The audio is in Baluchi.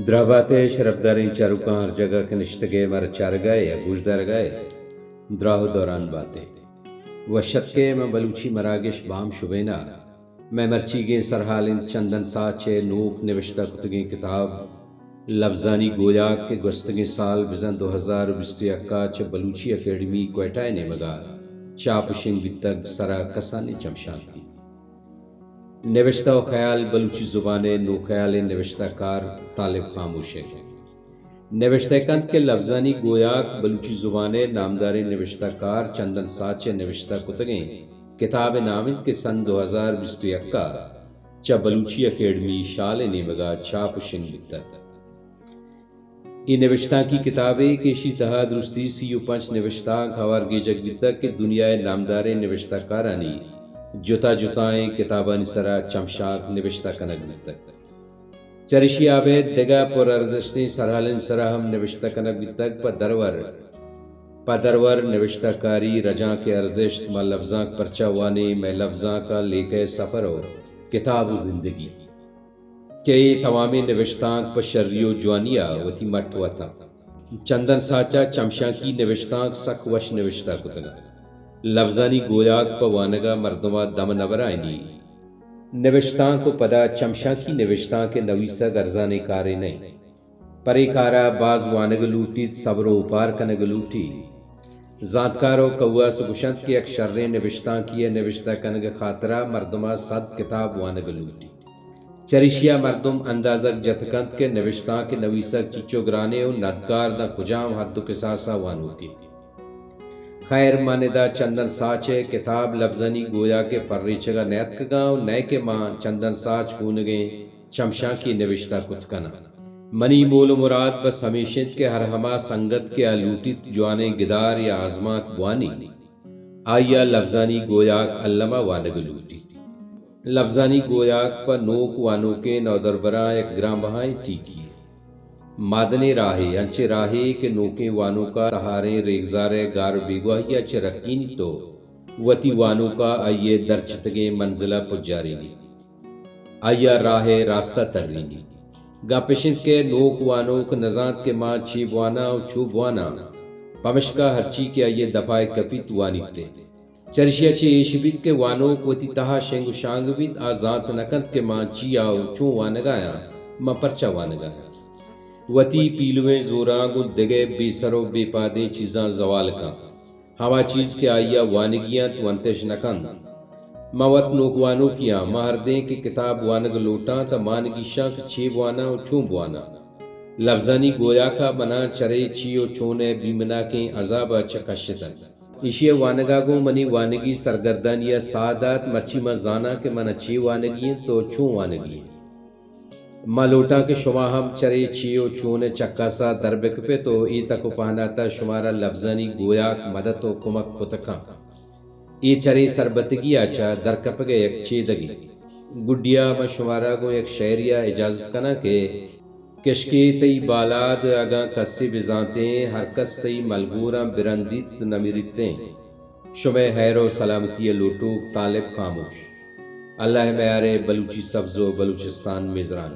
دراہ بات ئے شرپداریں چاروکاں، ہر جاگہ کہ نشتگ ئے مارا چارگ ءَ ئے یا گوشدارگ ءَ ئے، دراہ ءُ دوران بات ئے۔ وش اتک ئے ماں بلوچی مراگش بام شبین ءَ۔ مئے مرچیگیں سرحال اِنت چندن ساچ ءِ نوک نبشتہ کتگیں کتاب لبزانی گویاک کہ گوستگیں سال بزاں دو ہزار ءُ بیست ءُ یک ءَ چہ بلوچی اکیڈمی کوئٹہ ءِ نیمگ ءَ چاپ ءُ شنگ بیتگ، سر ءَ کسانیں چمشانکے۔ نبشتہ ءُ خیال، بلوچی زبان ءِ نوخیالیں نبشتہ کار طالب خاموش ءِ نبشتہ کنت کہ لبزانی گویاک بلوچی زبان ءِ نامداریں نبشتہ کار چندن ساچ ءِ نبشتہ کتگیں کتاب ءِ نام اِنت کہ سن دو ہزار بیست ءُ یک ءَ چہ بلوچی اکیڈمی شال ءِ نیمگ ءَ چاپ ءُ شنگ بیتگ۔ اے نبشتانکی کتابے کہ ایشی تہا درستی سی ءُ پنچ نبشتانک ہوار گیجگ بیتگ کہ دنیا ءِ نامداریں نبشتہ کارانی جتا جتائیں کتابانی سرا چمشانک نبشتہ کنگ بیتگ۔ چریشی ءَ ابید دگہ پر ارزشتیں سرحالانی سرا ہم نبشتہ کنگ بیتگ۔ پہ درور، پہ درور نبشتہ کاری، رجانک ءِ ارزشت، ما لبزانک پرچا وانیں، مئے لبزانک ءَ لیکہ ءِ سفر ءُ کتاب ءُ زندگی۔ کہ اے توامیں نبشتانک پہ شری ءُ جوانی ءَ وتی مٹ وت اَنت۔ چندن ساچ ءَ چمشانکی نبشتانک سک وش نبشتہ کتگ اَنت۔ لبزانی گویاک پہ وانگ ءَ مردم ءَ دم نہ برائینی۔ نبشتانک ءُ پدا چمشانکی نبشتانک ءِ نویسگ ارزانیں کارے نہ اِنت۔ پرے کار ءَ باز وانگ لوٹیت، صبر ءُ اوپار کنگ لوٹیت۔ زانتکار ءُ کواس گوش اَنت کہ یک شریں نبشتانکے ءِ نبشتہ کنگ ءِ خاطر ءَ مردم ءَ صد کتاب وانگ لوٹیت۔ چریشی ءَ مردم اندازگ جت کنت کہ نبشتانک نویسگ چچو گرانے ءُ ندکار داں کجام حد ءُ کساس ءَ وانوکے۔ خیر، من ادا چندن ساچ ءِ کتاب لبزانی گویاک ءِ پریچگ ءَ نیاتکگاں ءُ نئے کہ من چندن ساچ گونگیں چمشانکے نبشتہ کت کناں۔ منی مول ءُ مراد بس ہمیش اِنت کہ ہر ہما سنگت کہ آ لوٹیت جوانیں گدار یا آزمانک بوانی، آئی ءَ لبزانی گویاک الم ءَ وانگ لوٹیت۔ لبزانی گویاک پہ نوک وانوکیں نودربراں یک گران بہائیں ٹیکی یے۔ مادنیں راہے، انچیں راہے کہ نوکیں وانوک ءَ تہاریں ریگزار ءِ گار ءُ بیگواہی ءَ چہ رکینیت ءُ وتی وانوک ءَ آئی ءِ درچتگیں منزل ءَ پجارینیت۔ آئی ءَ راہ ءِ راست ءَ ترینیت۔ گپ اِش اِنت کہ نوک وانوک نزانت کہ ما چے بواناں ءُ چو بواناں، پمشکا ہرچی کہ آئی ءِ دپ ءَ کپیت وانیت ئے۔ چریشی ءَ چہ ایش بیت کہ وانوک وتی تہا شنگ ءُ شانگ بیت، آ زانت نہ کنت کہ ما چیا ءُ چون وانگ ءَ آں، ما پرچا وانگ ءَ آں۔ وتی پیلویں زوراں گوں دگہ بے سر ءُ بے پادیں چیزاں زوال کنت۔ ہما چیز کہ آئی ءَ وانگی اَنت، ونت اِش نہ کنت۔ من وت نوک وانوکے آں، من ہردیں کہ کتاب وانگ لوٹاں، تہ مان گیشاں کہ چے بواناں ءُ چون بواناں۔ لبزانی گویاک ءَ من ءَ چرے چی ءُ چون ءِ بیمناکیں عذاب ءَ چہ کشتگ۔ ایشی ءِ وانگ ءَ گوں منی وانگی سرگردانی ءَ ساہ دات، مرچی من زاناں کہ من ءَ چے وانگی اِنت ءُ چون وانگی اِنت۔ ما لوٹاں کہ شما ہم چرے چے ءُ چون ءِ چکاس ءَ در بکپت ءُ اے تک ءُ پہنات ءَ شمارا لبزانی گویاک مدت ءُ کمک کت کنت۔ اے چرے سربتگی ءَ چہ درکپگ ءِ یک چیدگے۔ گڈی ءَ من شمارا گوں یک شئیرے ءَ اجازت کناں کہ کشکے تئی بالاد اگاں کسے بزانتیں، ہر کس تئی ملگوراں برندیت نمیریتیں۔ شمئے ہیر ءُ سلامتی ءِ لوٹوک طالب خاموش۔ اللہ ءِ میار ءِ بلوچی سبز ءُ بلوچستان میزران۔